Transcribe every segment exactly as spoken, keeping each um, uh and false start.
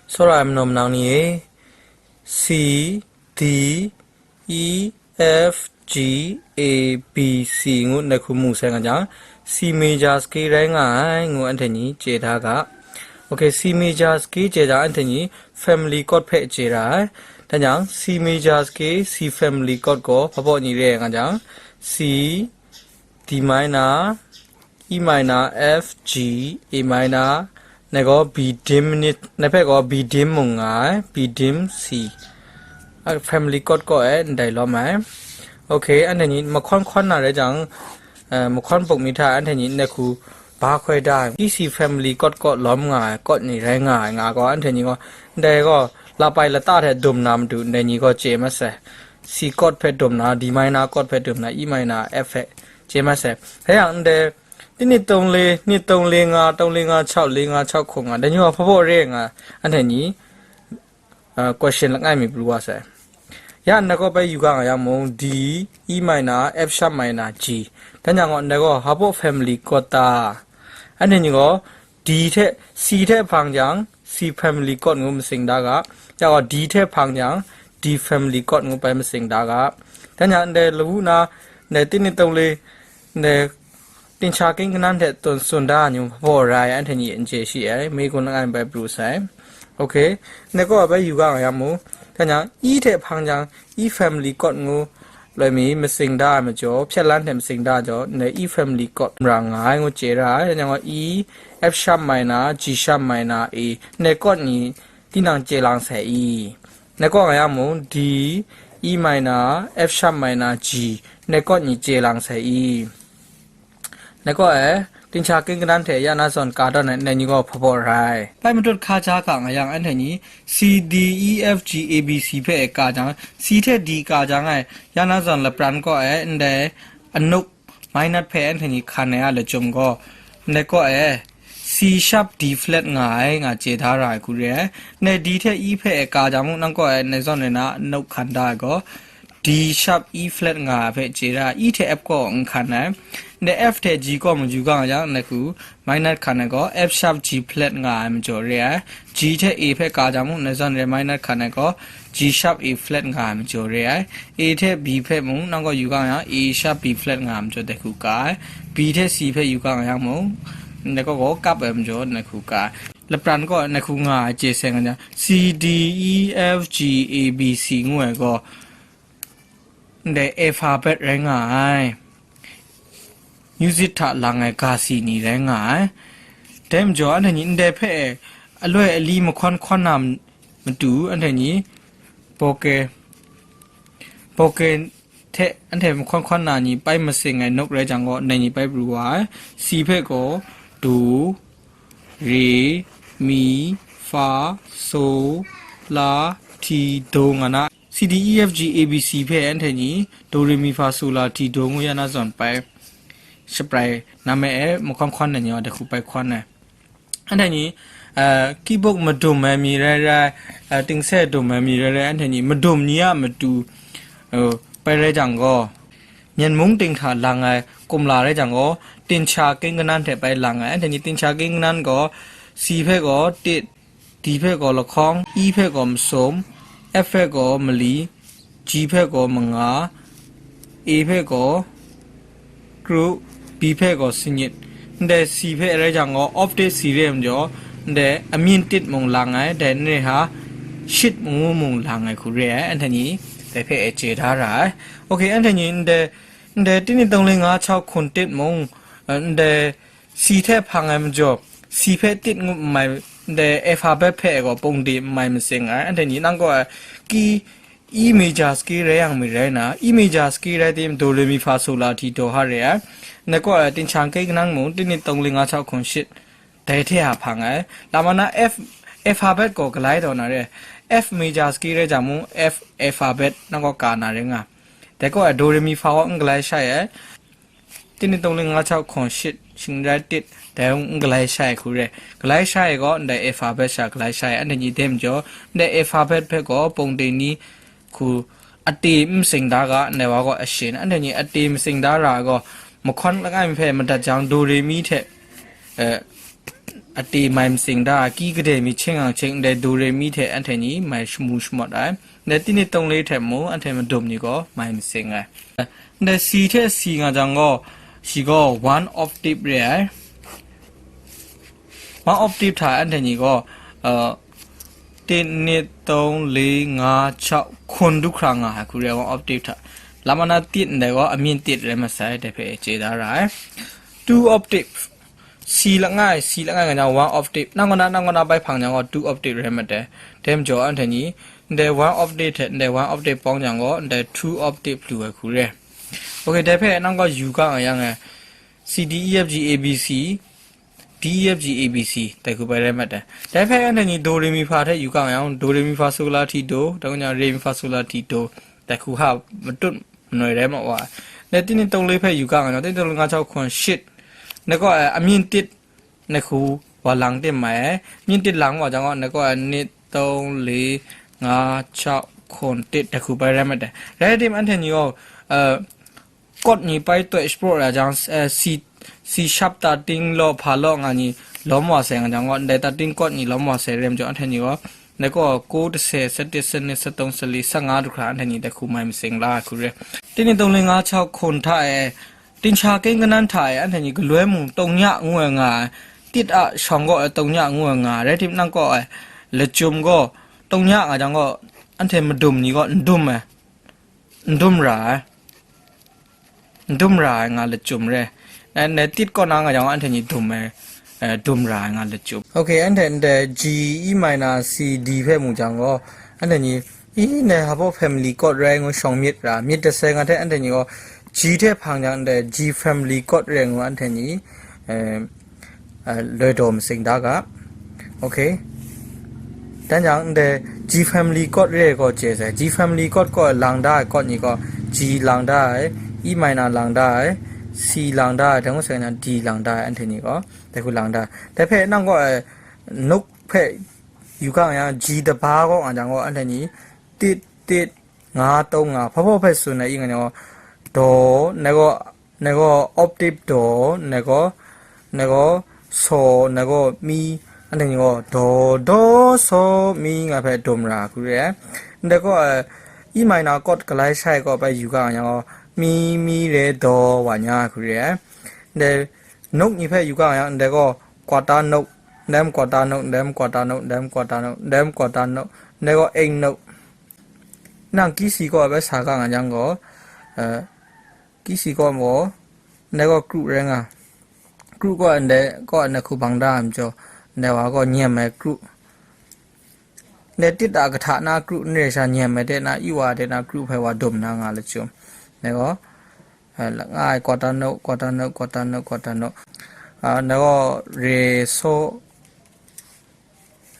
Tsawra ai manaw manang ni e, C, D, E, F, G, A, B, C ngu nai hku mu sai nga jang, C major scale rai nga ai ngu anhte ni chye da ga. Ok, C major scale chye jang anhte ni family chord hpe chye ra ai. Dan yang, C major scale, C family chord gaw hpa baw ni re ai nga jang, C, D minor, E minor, F, G, A minor, nai gaw B dim ni, nai hpe gaw B dim mung nga ai, B dim C. A family chord kaw e ndai lawm ai. Ok, anhte ni mahkawn hkawn na rai jang, eh, mahkawn buk mi hta anhte ni nai hku ba hkoi da ai. E C family chord kaw lawm nga ai, chord ni rai nga ai nga gaw, anhte ni gaw, ndai gaw, lapai lata hte dum na matu, ndai ni gaw chye mat sai. C chord hpe dum na, D minor chord hpe dum na, E minor, F hpe chye mat sai. Rai yang ndai, tinit tawng le, nit tawng le nga, tawng le nga chau, le nga chau hkung nga, dai ni gaw hpa baw re nga, anhte ni, uh, question langai mi pru wa sai. Ya ndai gaw bai yu ga nga yang mung, D, E minor, F sharp minor, G. Dan yang gaw, ndai gaw hpa baw family chord ta? Anhte ni gaw, D hte, C hte hpang jang, C family chord ngu masing da ga. Ya gaw, D hte hpang jang, D family chord ngu bai masing da ga. Dan yang, ndai lawu na, ndai tinit tawng le, ndai တင်ခြေကင်းကနန်း hte tawn tsun da ai ni mung hpa baw ra ai, anhte ni n chye shi ai, မေးခွန်း langai bai pru sai. Ok, ndai kaw bai yu ga nga yang mung, dan yang, E hte hpang jang, E family chord ngu loi mi masing da ai majaw, ဖြတ်လမ်း hte masing da ai majaw, ndai E family chord ra nga ai ngu chye ra ai, dan yang gaw, E, F sharp minor, G sharp minor, A, ndai chord ni tinang chye lang sai i? Ndai kaw nga yang mung, D, E minor, F sharp minor, G, ndai chord ni chye lang sai i? Ndai kaw e, တင်ခြေကင်းကနန်း hte ya na zawn ka tawn ai ndai ni gaw hpa baw ra ai. Bai matut hka ja ga nga yang, anhte ni C, D, E, F, G, A, B, C hpe e ka jang, C hte D ka jang ai, ya na zawn lapran kaw e, ndai anuk minor hpe anhte ni hkan ai a lachyum gaw, ndai kaw e, C sharp D flat nga ai, nga chye da ra ai hku re ai. Ndai D hte E hpe e ka jang mung, nang kaw e, ndai zawn rai na, anuk hkan da ai gaw, D sharp E flat nga ai hpe chye ra, E hte F kaw n hkan ai. Ndai F hte G kaw mung yu ga nga yang, ndai hku minor hkan ai gaw, F sharp G flat nga ai majaw re ai. G hte A hpe ka jang mung, ndai zawn rai minor hkan ai gaw, G sharp A flat nga ai majaw re ai. A hte B hpe mung, nang kaw yu ga nga yang, A sharp B flat nga ai majaw dai hku ka ai. B hte C hpe yu ga nga yang mung, ndai kaw gaw kap ai majaw dai hku ka ai. Lapran kaw ndai hku nga ai chye sai nga jang, C, D, E, F, G, A, B, C ngu ai gaw, ndai alphabet rai nga ai. Music hta lang ai ga si ni rai nga ai. Dai majaw, anhte ni ndai hpe aloi ali mahkawn hkawn na matu, anhte ni boke, boke hte anhte mahkawn hkawn na ni bai masing ai note rai jang gaw, ndai ni bai pru wa ai. C hpe gaw, do, re, mi, fa, so, la, ti, do nga na. C, D, E, F, G, A, B, C hpe anhte ni do, re, mi, fa, so, la, ti, do ngu ya na zawn bai shaprai na me e, mahkawn hkawn na ni wa dai hku bai hkawn ai. Anhte ni, eh, keyboard madum ai mi rai rai, eh, tingse dum ai mi rai rai, anhte ni madum ni a matu, eh, bai rai jang gaw, myen mung ting hta lang ai kumla rai jang gaw, တင်ခြေကင်းကနန်း hte bai lang ai. Anhte ni တင်ခြေကင်းကနန်း gaw, C hpe gaw tit, D hpe gaw lahkawng, E hpe gaw masum, F hpe gaw mali, G hpe gaw manga, A hpe gaw kru, B hpe gaw sanyit. Ndai C hpe rai jang gaw, octave C re ai majaw, ndai amyin tit mung lang ai, dai n re hta, shit mangu mung lang ai hku re ai, anhte ni dai hpe e chye da ra ai. Ok, anhte ni ndai, ndai tinit tawng le nga chau hkun tit mung, eh, ndai C hte hpang ai majaw, C hpe tit ngu n mai, ndai alphabet hpe gaw pawngde n mai masing ai, anhte ni nang kaw ai ki E major scale rai yang mi rai na, E major scale rai tim, do, re, mi, fa, so, la, ti, do, ha re ai. Nai kaw ai တင်ခြေကင်းကနန်း mung, tinit tawng le nga chau hkun shit, dai hte a hpang ai. Lama na F, alphabet gaw galai taw na re. F major scale rai jang mung, F alphabet nang kaw ka na re nga. Dai kaw ai do, re, mi, fa gaw n galai shai ai. Tinit tawng le nga chau hkun shit, shing rai tit, dai n galai shai hku re. Galai shai gaw, ndai alphabet sha galai shai, anhte ni dai majaw, ndai alphabet hpe gaw pawngde ni hku ate n sing da ga, ndai wa gaw ashin, anhte ni ate masing da ra gaw, mahkawn langai mi hpe madat jang, do, re, mi hte, eh, a te mai masing da, ki kadai mi cheng ang cheng, ndai do re mi hte anhte ni mai shamu shamawt ai. Ndai tinit tawng le hte mung anhte madum ni gaw mai masing ai. Ndai C hte C nga jang gaw, shi gaw one octave re ai. One octave hta anhte ni gaw, uh, tinit tawng le nga chau hkun du hkra nga ai hku re ai, one octave hta. Lam ana tit ndai gaw amyin tit rai masai, dai hpe chye da ra ai. Two octave, C langai, C langai nga jang one octave, nang kaw na, nang kaw na bai hpang jang gaw two octave rai mat ai. Dai majaw anhte ni, ndai one octave hte ndai one octave pawng jang gaw, ndai two octave lu ai hku re. Ok, dai hpe nang gaw yu ga nga yang e, C D E F G A B C, D E F G A B C, dai hku bai rai mat ai. Dai hpe anhte ni do re mi fa hte yu ga nga yang, do re mi fa so la ti do, dai hku jang re mi fa so la ti do, dai hku ha matut manoi rai ma wa ai. Dai tinit tawng le hpe yu ga nga yang, tinit tawng le nga chau hkun shit, ndai gaw, eh, amyin tit, ndai hku wa lang tim mai ai. Myin tit lang wa jang gaw, ndai gaw, eh, nit tawng le nga chau hkun tit, dai hku bai rai mat ai. Rai tim anhte ni gaw, eh, chord ni bai toi shapraw ra jang, eh, C, C sharp ta ting law hpa law nga ni lawm wa sai nga jang gaw, ndai ta ting chord ni lawm wa sai rem jang anhte ni gaw, ndai gaw ko, tase, setit, senit, setawng, sali, sanga du hkra anhte ni dai hku mai masing la ai hku re. Tinit tawng le nga chau hkun hta e, tincha keng kanan hta e anhte ni galoi mung tawng nya ngu ai nga ai, tit a shawng gaw tawng nya ngu ai nga ai, rai tim nang gaw ai, lachyum gaw tawng nya nga jang gaw, anhte madum ni gaw n dum ai, n dum ra ai. N dum ra ai nga lachyum re. Ndai, ndai tit kaw na nga jang anhte ni dum ai, eh, dum ra ai nga lachyum. Ok, anhte ndai G, E minor, C, D hpe mu jang gaw, anhte ni, i, ndai hpa family chord rai ngu shawng myit ra, myit dasai nga hte anhte ni gaw, G hte hpang jang ndai G family chord rai ngu anhte ni, eh, eh, loi daw masing da ga. Ok. Dan jang ndai G family chord re gaw chye sai. G family chord gaw lang da ai chord ni gaw, G lang da ai, E minor lang da ai, C lang da ai, dai ngu sai na D lang da ai, anhte ni gaw, dai hku lang da ai. Dai hpe nang gaw, eh, nuk hpe yu ga nga yang, G daba gaw nga jang gaw, anhte ni tit, tit, nga, tawng nga, hpa hpa hpe tsun ai i nga ni gaw, daw, ndai gaw, ndai gaw octave daw, ndai gaw, ndai gaw saw, ndai gaw mi, anhte ni gaw daw, daw, saw, mi nga hpe dum ra hku re ai. Ndai gaw, eh, E minor chord galai shai gaw bai yu ga nga yang gaw, mi, mi, re, daw wa nya hku re ai. Ndai nuk ni hpe yu ga nga yang, ndai gaw quarter nuk, ndai gaw quarter nuk, ndai gaw quarter nuk, ndai gaw quarter nuk, ndai gaw quarter nuk, ndai gaw eighth nuk. Nang kisi kaw bai sa ga nga jang gaw, eh, kisi kaw gaw, ndai gaw kru rai nga. Kru kaw ndai kaw na hku bang da ai majaw, ndai wa gaw nyem ai kru. Ndai tit a kahta na kru, n re sha nyem ai de na, i wa de na kru hpe wa dum na nga lachyum. Ndai gaw, eh, langai, quarter nuk, quarter nuk, quarter nuk, quarter nuk. Ah, ndai gaw re saw,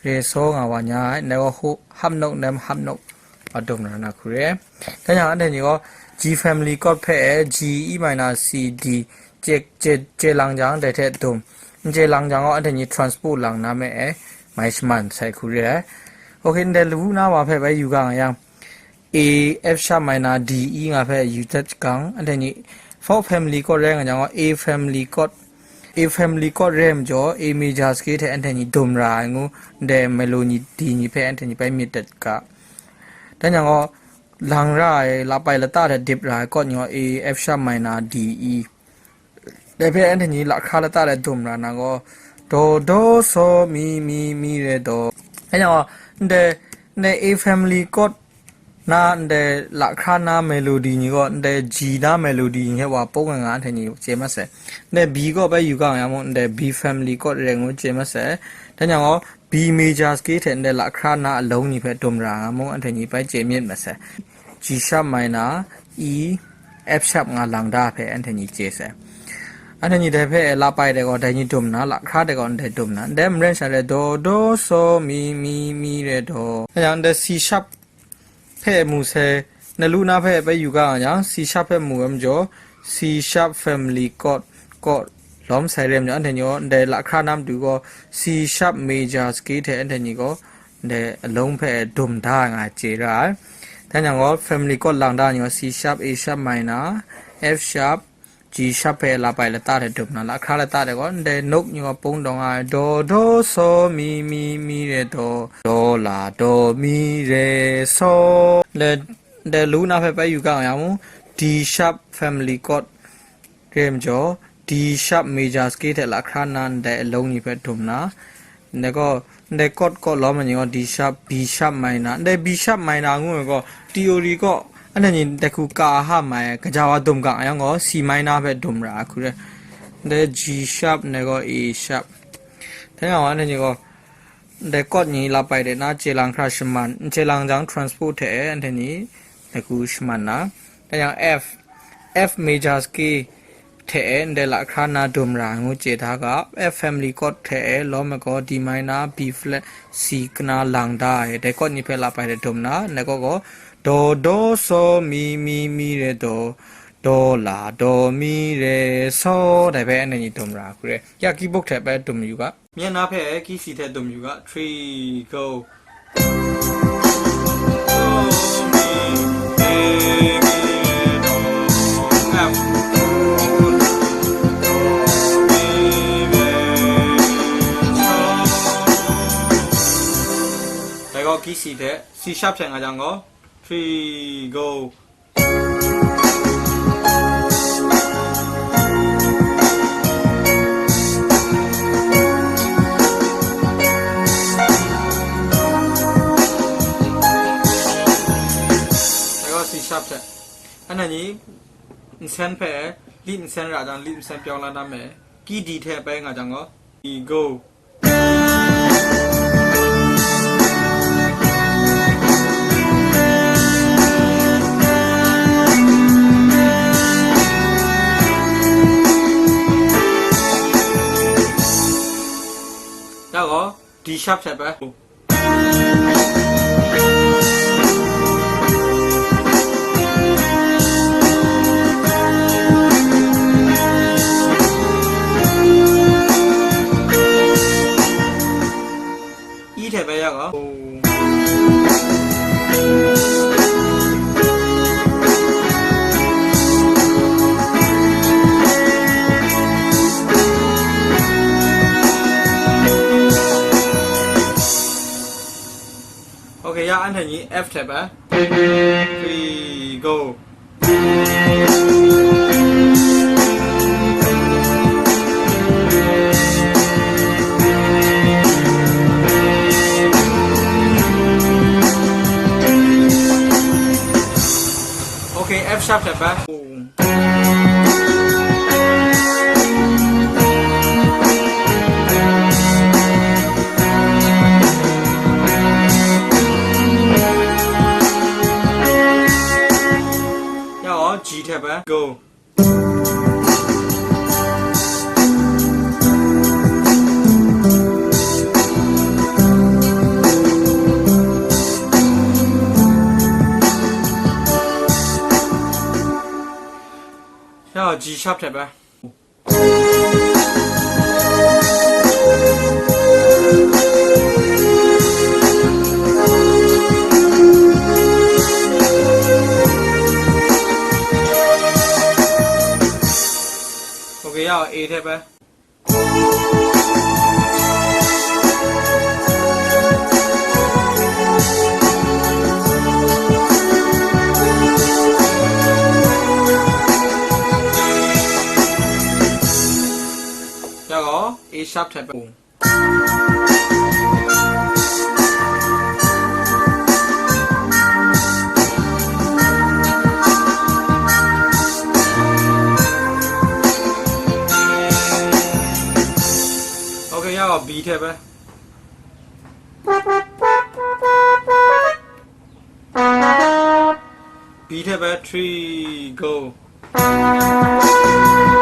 re saw nga wa nya ai, ndai gaw hu-, hap nuk, nem hap nuk, wa dum na na hku re. Dai yang anhte ni gaw G family chord hpe G, E minor, C, D, chye, chye, chye lang jang dai hte dum. N chye lang jang gaw anhte ni transpose lang na me ai, mai shaman sai hku re ai. Ok, ndai lawu na wa hpe bai yu ga nga yang, A, F sharp minor, D, E nga hpe yu dat gang, anhte ni fourth family chord rai nga jang gaw, A family chord, A family chord rai majaw, A major scale hte anhte ni dum ra ai ngu, ndai melody ni hpe anhte ni bai myit dat ga. Dan yang gaw, lang ra ai, lapai lata hte dip ra ai chord ni gaw, A, F sharp minor, D, E. Dai hpe anhte ni lahkra lata de dum ra na gaw, daw, daw, saw, mi, mi, mi, re, daw. Dai yang gaw, ndai, ndai A family chord na, ndai lahkra na melody ni gaw, ndai G na melody ni hte wa pawng ai nga anhte ni chye mat sai. Ndai B gaw bai yu ga nga yang mung, ndai B family chord rai ngu chye mat sai. Dan yang gaw, B major scale hte ndai lahkra na along ni hpe dum ra nga mung, anhte ni bai chye myit mat sai. G sharp minor, E, F sharp nga lang da hpe anhte ni chye sai. Anhte ni dai hpe lapai de gaw dai ni dum na, lahkra de gaw ndai dum na. Ndai maren sha re, daw, daw, saw, mi, mi, mi, re, daw. Dai yang ndai C sharp hpe mu sai, na lu na hpe bai yu ga nga yang, C sharp hpe mu ai majaw, C sharp family chord, chord lawm sai re majaw, anhte ni gaw ndai lahkra na matu gaw, C sharp major scale hte anhte ni gaw, ndai along hpe dum da nga chye ra ai. Dan yang gaw, family chord lang da ni gaw, C sharp, A sharp minor, F sharp, G sharp ဖဲ လပိုင်လတႃႉ ထဲ ဒုံၼၼ်ႉလႃႇ အခရၢၼ်းလတႃႉ ထဲ ၵေႃႈ ၼႆႉ ၼုတ်ႉ ညီ ၵေႃႈ ပူင်း တေႃႇ ငါး ရေ တေႃး တေႃး သေႃး မီး မီး မီး ရေ တေႃး တေႃး လႃႇ တေႃး မီး ရေ သေႃး လႄႈ ၼႆႉ လူၼႃႈ ဖဲ ပႆယူႇၵႃႈ ယၢင်ႇ မူ D sharp family chord ၵႄႈမၸေႃႇ D sharp major scale ထဲ လၵ်းခရၢၼ်းၼႃႈ ၼႆႉ အလုံး ညီ ဖဲ ဒုံၼ်ႇၼႃႈ။ ၼႆၵေႃႈ ၼႆႉ chord ၵေႃႈ လၢမ်းမၼ်း ညီ ၵေႃႈ D sharp, B sharp minor ၼႆႉ B sharp minor ငူၺ်ႉ ၵေႃႈ theory ၵေႃႈ ဢၼ်ၼႆႉ ညီ တၵ်းၵူႈ ၵႃႈႁႃႉ မႆႈ ၵႃႈၸႃႉဝႃႈ ဒုံႇၵၢင်ႇ ယင်း ၵေႃႈ C minor ဖဲ ဒုံႇရႃႇ ၶူး ရႄႈ ၼႆႉ G sharp ၼႆၵေႃႈ A sharp ထဲ ငဝ်ႈ ဢၼ်ၼႆႉ ညီ ၵေႃႈ ၼႆႉ chord ညီ လပိုင် ထဲ ၼႃႈ ၸႄႈလင် ၶႃႈ ရှမၼ်ႇ ၸႄႈလင် ၸိုင် transpose ထဲ ဢၼ်ၼႆႉ ညီ တၵ်းၵူႈ ရှမၼ်ႇၼႃႈ။ တၢင်းယၢင်ႇ F, F major scale ထဲ ၼႆႉ လၵ်းခရၢၼ်းၼႃႈ ဒုံႇရႃႇ ငူၺ်ႉ ၸႄႈတႃႉ ၵေႃႈ F family chord ထဲ လၢမ်းမၼ်း ၵေႃႈ D minor, B flat, C ၵႃႈၼႃႈ လင် တႃႉ ဢေႃႈ။ ၼႆႉ chord ညီ ဖဲ လပိုင် ထဲ ဒုံၼ်ႇၼႃႈ။ ၼႆၵေႃႈ ၵေႃႈ တေႃး တေႃး သေႃး မီး မီး မီး ရေ တေႃး တေႃး လႃႇ တေႃး မီး ရေ သေႃး တႄႉ ဖဲ ဢၼ်ၼႆႉ ညီ ဒုံႇရႃႇ ၶူး ရႄႈ ယၢင်ႇ keyboard ထဲ ဖဲ ဒုံႇယူႇၵႃႈ။ မျက်နှာဖဲ ကီးသီးထဲ ဒုံႇယူႇၵႃႈ။ Three, go. တႄႉၵေႃႈ ကီးသီးထဲ C sharp ထဲ ငႃႈၸၢင်ႈၵေႃႈ three, go. แล้วก็ C sharp ထဲ အဲ့ဒါညီ အဆင်းဖဲ lead အဆင်းရအောင် lead အဆင်းပြောင်းလာတာမယ် key D ထဲပဲ ငါကြောင့်ကော go. Dago, D sharp ထဲပဲ။ E ထဲပဲ ရကော။ Okay, ရ အဲ့ဒါညီ F ထဲပဲ three, go. Okay, F sharp ထဲပဲ။ ရအောင် G ထဲပဲ။ Go. ရအောင် G sharp ထဲပဲ။ Okay, ရအောင် A ထဲပဲ။ Dago, A sharp ထဲပဲ။ Okay, ရအောင် B ထဲပဲ။ B ထဲပဲ three, go. ရ